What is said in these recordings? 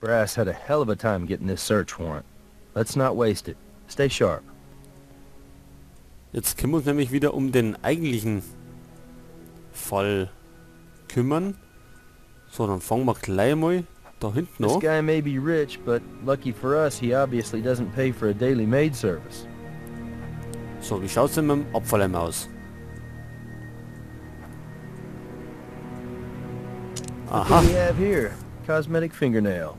Brass had a hell of a time getting this search warrant. Let's not waste it. Stay sharp. Jetzt können wir uns nämlich wieder um den eigentlichen Fall kümmern. So, dann fangen wir gleich mal da hinten This an. guy may be rich, but lucky for us, he obviously doesn't pay for a daily maid service. So, wie schaut's denn mit dem Abfalleimer aus? Look Aha. what we have here. Cosmetic fingernail,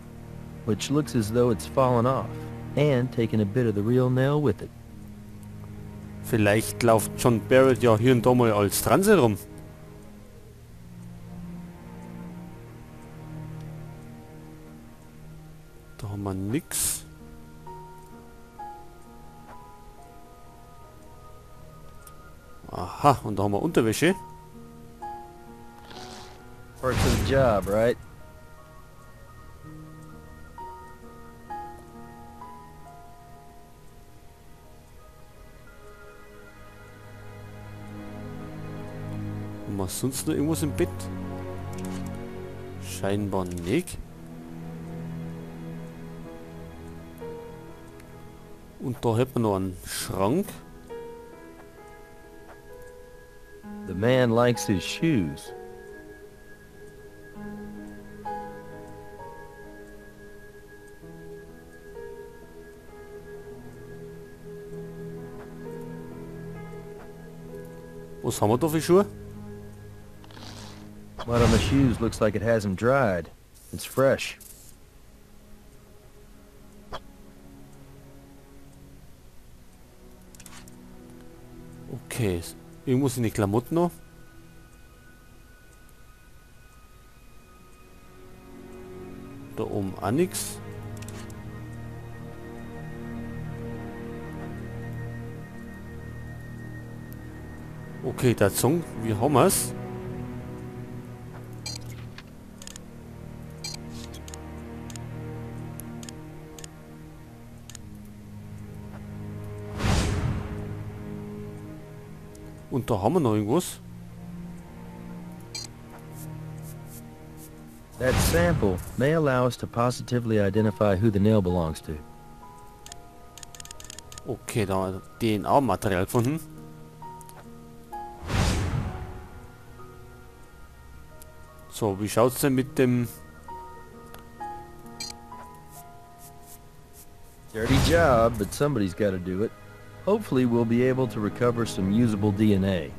which looks as though it's fallen off and taken a bit of the real nail with it. Vielleicht läuft John Barrett ja hier und da mal als Transe rum. Da haben wir nix. Aha, und da haben wir Unterwäsche. Parts of the job, right? Haben wir sonst noch irgendwas im Bett? Scheinbar nicht. Und da hätten wir noch einen Schrank. The man likes his shoes. Was haben wir da für Schuhe? Mud on the shoes looks like it hasn't dried. It's fresh. Okay, irgendwo sind die Klamotten noch. Da oben auch nix. Okay, der Song, wie haben wir's? Und da haben wir noch irgendwas. That sample may allow us to positively identify who the nail belongs to. Okay, da haben wir D N A-Material gefunden. So, wie schaut's denn mit dem Dirty job, but somebody's got to do it. Hopefully we'll be able to recover some usable DNA.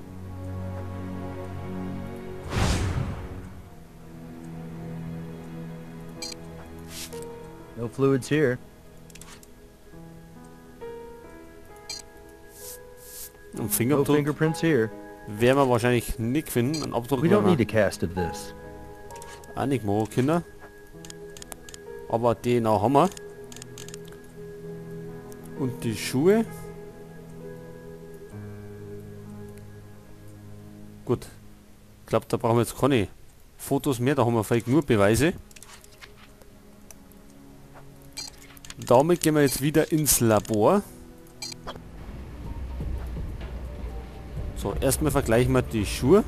No fluids here. Ein No Fingerabdruck fingerprints here. werden wir wahrscheinlich nicht finden. Ein Abdruck We don't werden wir need a cast of this. auch nicht machen können. Aber DNA haben wir. Und die Schuhe. Gut. Ich glaub, da brauchen wir jetzt keine Fotos mehr. Da haben wir vielleicht nur Beweise. Damit gehen wir jetzt wieder ins Labor. So, erstmal vergleichen wir die Schuhe.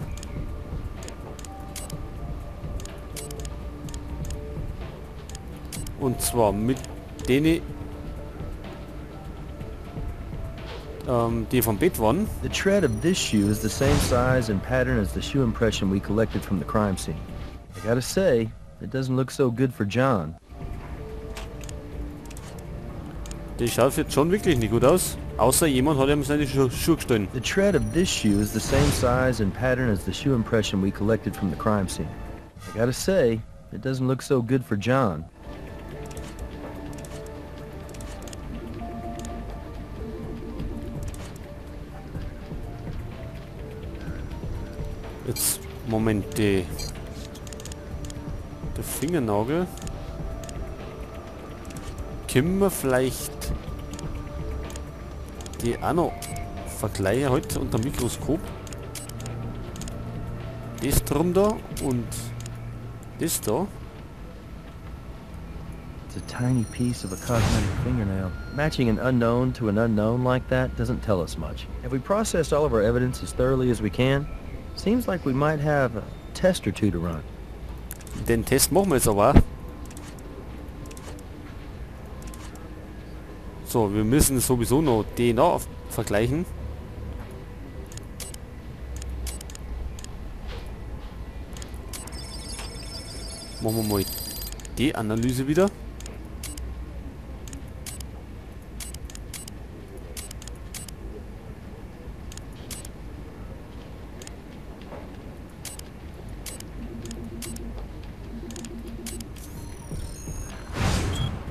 Und zwar mit denen, die vom Bett waren. The tread of this shoe is the same size and pattern as the shoe impression we collected from the crime scene. I got to say, it doesn't look so good for John. Das schaut jetzt schon wirklich nicht gut aus. Außer jemand hat ihm seine Schuhe gestohlen. The tread of this shoe is the same size and pattern as the shoe impression we collected from the crime scene. I got to say, it doesn't look so good for John. Jetzt, Moment, der Fingernagel. Können wir vielleicht die auch noch vergleichen heute unter dem Mikroskop? Das drum da und das da. It's a tiny piece of a cosmetic fingernail. Matching an unknown to an unknown like that doesn't tell us much. Have we processed all of our evidence as thoroughly as we can? Seems like we might have a test or two to run. Den Test machen wir jetzt aber. So, wir müssen sowieso noch DNA vergleichen. Machen wir mal die Analyse wieder.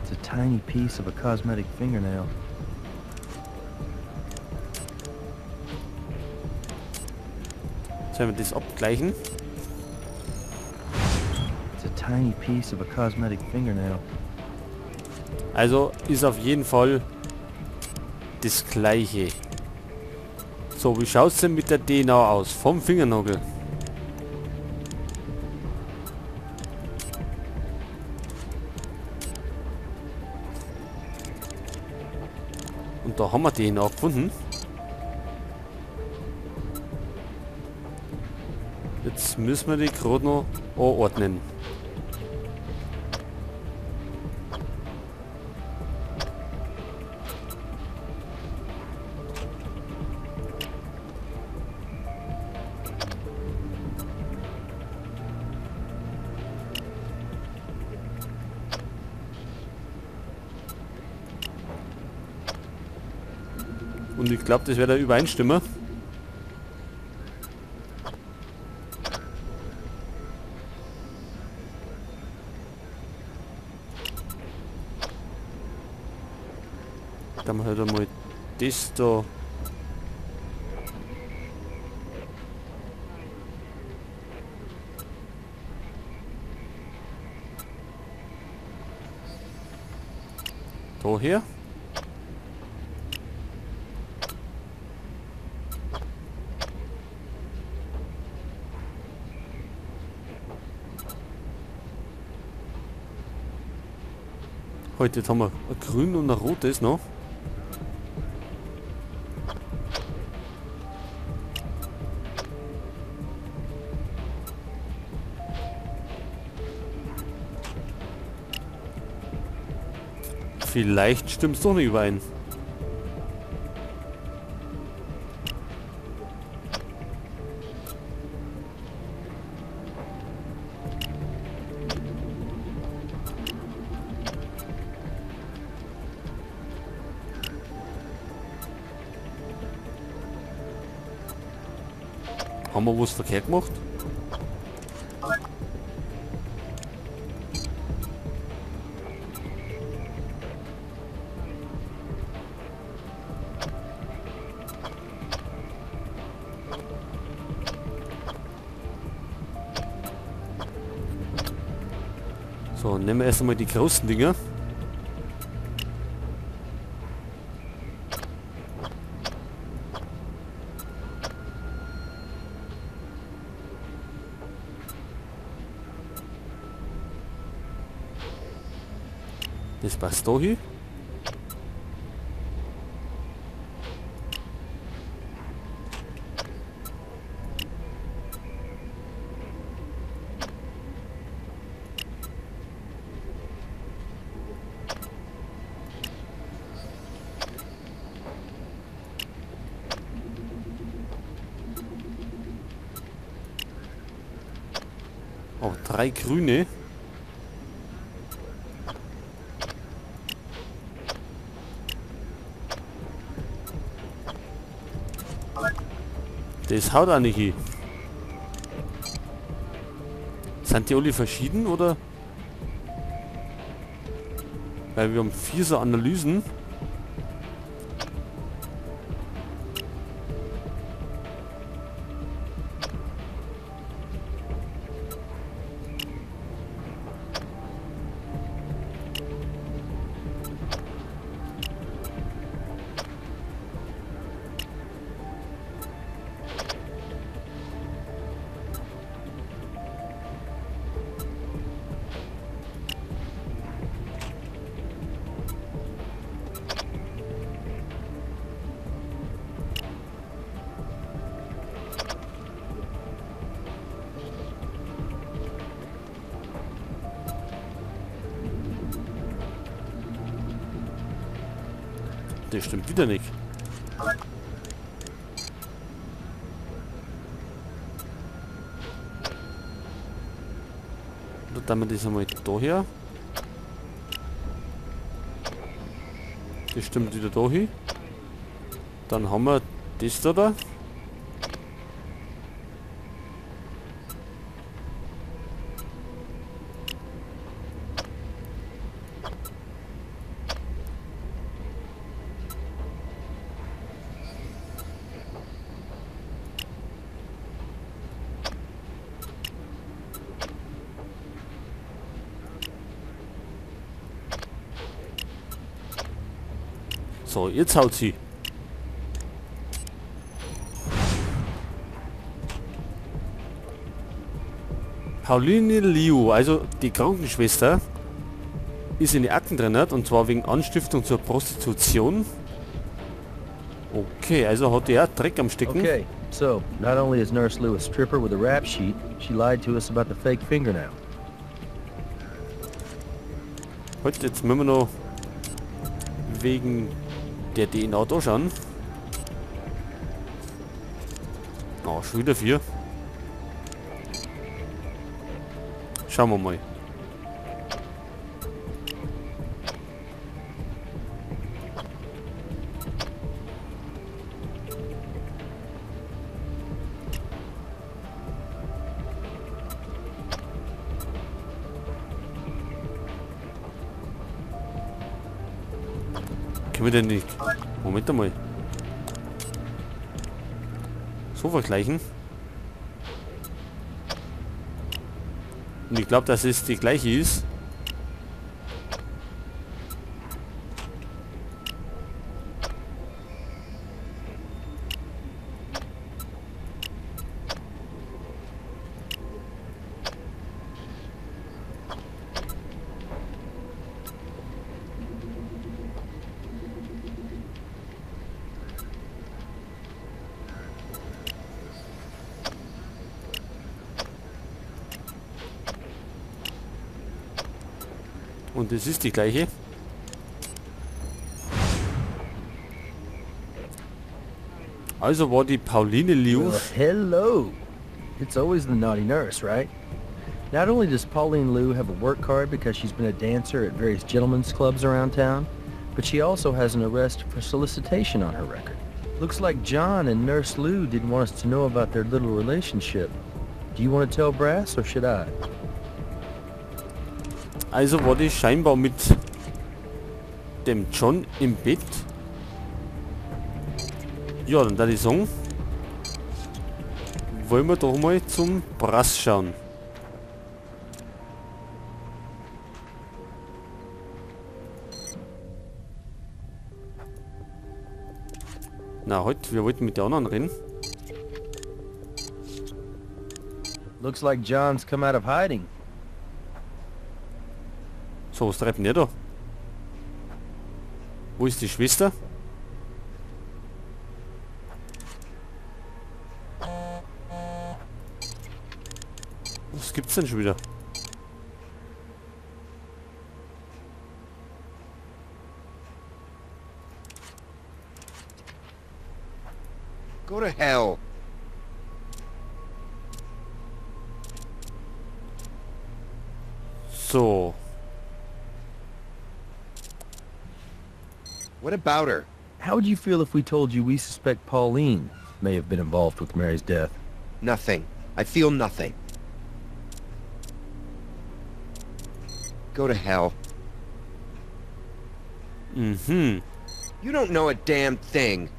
It's a tiny piece of a cosmetic fingernail. Sollen wir das abgleichen? It's a tiny piece of a cosmetic fingernail. Also ist auf jeden Fall das Gleiche. So, wie schaut's denn mit der DNA aus? Vom Fingernagel. Und da haben wir DNA gefunden. Jetzt müssen wir die gerade noch anordnen. Und ich glaub, das wird da übereinstimmen. Dann halt einmal das da. Da her. Heute jetzt haben wir ein grün und ein rotes noch. Vielleicht stimmt's doch nicht überein. Haben wir was verkehrt gemacht? So, nehmen wir erst einmal die großen Dinger. Das passt da hin. Oh, 3 grüne. Das haut auch nicht hin. Sind die alle verschieden, oder? Weil wir haben 4 so Analysen. Das stimmt wieder nicht. Dann wir das einmal da her. Das stimmt wieder da hin. Dann haben wir das da. So, jetzt haut sie. Pauline Liu, also die Krankenschwester, ist in die Akten drin, und zwar wegen Anstiftung zur Prostitution. Okay, also hat der Dreck am Stecken. Okay, so not only is Nurse Liu a stripper with a rap sheet, she lied to us about the fake fingernail. Heute, jetzt müssen wir noch wegen der DNA da schauen. Oh, schon wieder 4. Schauen wir mal. Können wir denn nicht... Moment einmal. So vergleichen. Und ich glaube, dass es die gleiche ist. Und es ist die gleiche. Also war die Pauline Liu. Well, hello. It's always the naughty nurse, right? Not only does Pauline Liu have a work card because she's been a dancer at various gentlemen's clubs around town, but she also has an arrest for solicitation on her record. Looks like John and Nurse Liu didn't want us to know about their little relationship. Do you want to tell Brass or should I? Also war die scheinbar mit dem John im Bett. Ja, dann da die Song. Wollen wir doch mal zum Brass schauen. Na, heute, wir wollten mit der anderen reden. Looks like John's come out of hiding. So, was treibt denn der da? Wo ist die Schwester? Was gibt's denn schon wieder? Go to hell. So. What about her? How would you feel if we told you we suspect Pauline may have been involved with Mary's death? Nothing. I feel nothing. Go to hell. Mhm. You don't know a damn thing.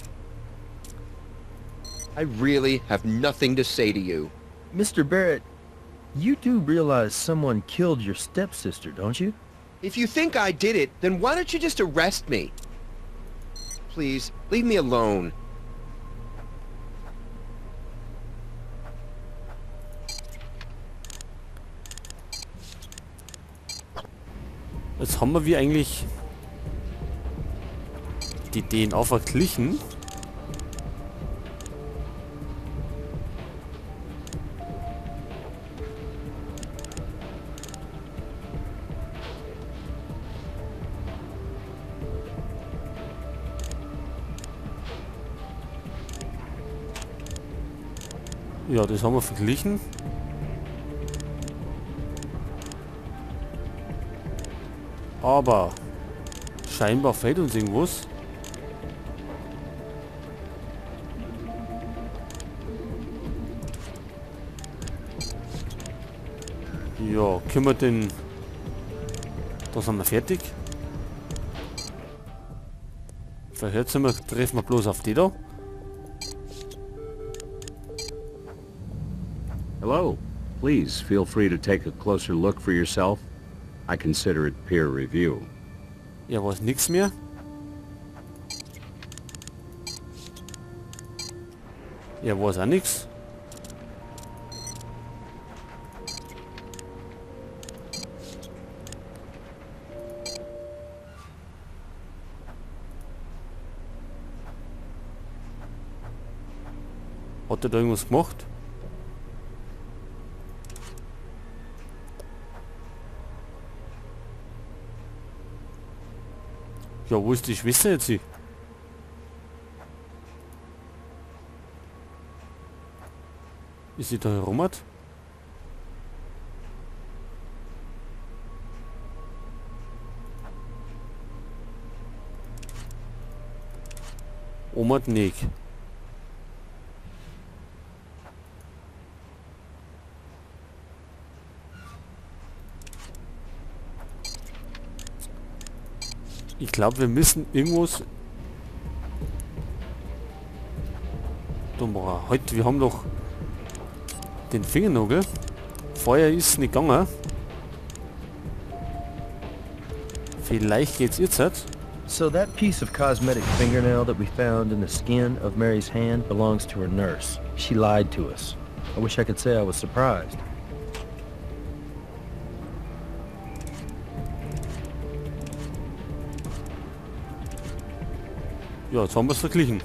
I really have nothing to say to you. Mr. Barrett, you do realize someone killed your stepsister, don't you? If you think I did it, then why don't you just arrest me? Please, leave me alone. Jetzt haben wir eigentlich die DNA verglichen. Ja, das haben wir verglichen. Aber scheinbar fehlt uns irgendwas. Ja, können wir denn... Da sind wir fertig. Verhörzimmer treffen wir bloß auf die da. Hello. Please feel free to take a closer look for yourself. I consider it peer review. Ja, weiß nix mehr. Ja, weiß auch nix. Hat er da irgendwas gemacht? Ja, wo ist die Schwester jetzt hier? Ist sie da herum? Omad Nick. Ich glaube, wir müssen irgendwas... Heute, wir haben doch den Fingernagel. Vorher ist es nicht gegangen. Vielleicht geht's jetzt halt. So that piece of cosmetic fingernail that we found in the skin of Mary's hand belongs to her nurse. She lied to us. I wish I could say I was surprised. Ja, jetzt haben wir es verglichen.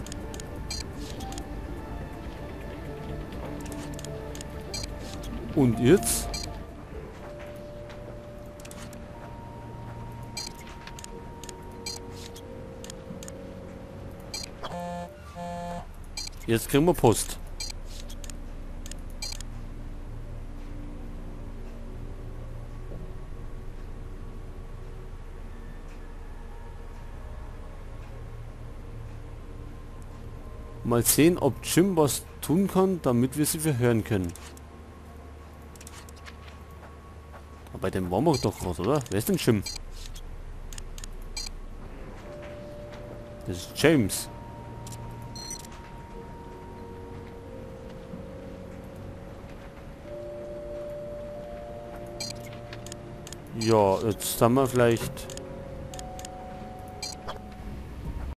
Und jetzt? Jetzt kriegen wir Post. Mal sehen, ob Jim was tun kann, damit wir sie verhören können. Aber bei dem waren wir doch gerade, oder? Wer ist denn Jim? Das ist James. Ja, jetzt haben wir vielleicht...